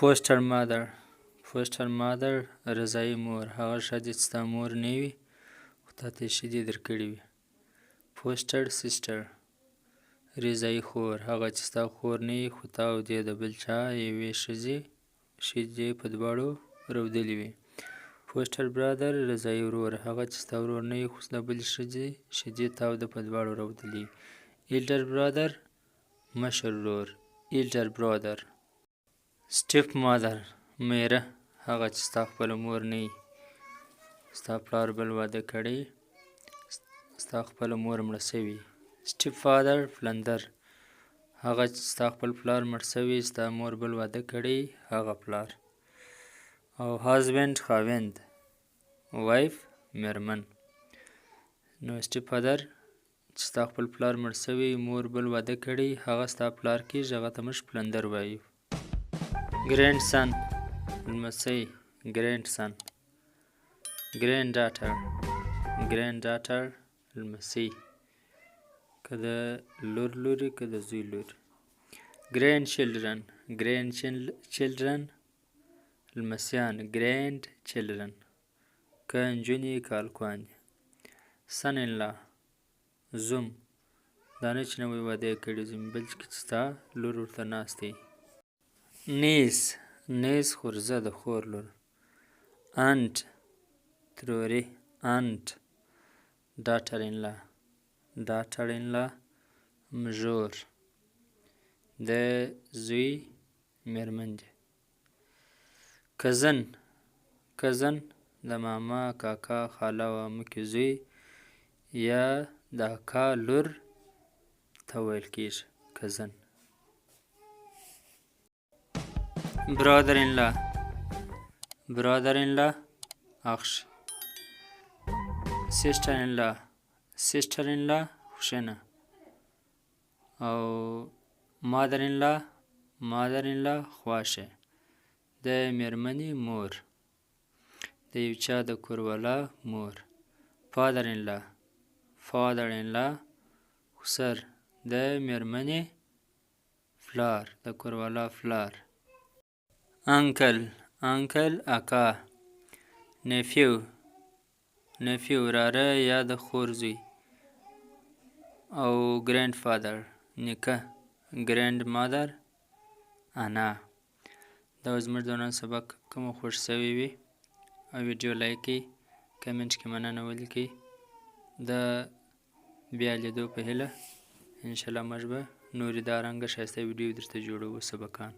Foster mother. Foster mother، رضاعي مور، هغه ښځه چې ستا مور نه وي، خو تاته یې شیدې درکړي وي. Foster sister، رضاعي خور، هغه چې ستا خور نه وي، خو تا او دې د بل چا یوې ښځې شیدې په دواړو رودلې وي. Foster brother، رضاعي ورور، هغه چې ستا ورور نه وي، خو د بلې ښځې شیدې تا او ده په دواړو رودلې. Elder brother، مشر ورور، elder brother. Step mother، میره، هغه چې ستا خپله مور نه وي، ستا پلار بل واده کړی، ستا خپله مور مړه شوې. Step father، پلندر، هغه چې ستا خپل پلار مړ شوی، ستا مور بل واده کړی، هغه پلار. او husband، خاوند، wife، میرمن. نو step father چې ستا خپل پلار مړ شوی، مور بل واده کړی، هغه ستا پلار کیږي، هغه ته موږ پلندر وایو. Grandson، لمسی، grandson. Granddaughter. Granddaughter، لمسی، که د لور لوري، که د زوی لور. Grandchildren. Grandchildren، لمسیان، grandchildren، که نجونې که هلکان دي. Son in law، زوم، دا نه چې نوی واده یې کړی زوم، بلکې چې ستا لور ورته ناسته وي. Niece. Niece، خورزه، د خور لور. Aunt، ترورې، aunt. Daughter in law. Daughter in law، مږور، د زوی میرمن دي. Cousin. Cousin د ماما، کاکا، خاله او عمکي زوی یا د اکا لور ته ویل کیږي cousin. Brother in law. Brother in law، اخښی. Sister in law. Sister in law، خوښنه. او mother in law. Mother in law، خواښې، د میرمنې مور، د یو چا د کوروالا مور. Father in law. Father in law، خسر، د میرمنې پلار، د کوروالا پلار. Uncle. Uncle، اکا. Nephew. Nephew، وراره یا د خور زوی. او grandfather، نیکه. Grandmother، انا. دا زموږ د نن سبق. که مو خوښ شوی وي او ویډیو لایک کړئ، comment کې مننه ولیکئ. د بیا لیدو په هیله. انشاءالله موږ به نورې دا رنګه ښایسته ویډیو درته جوړوو، سبقان.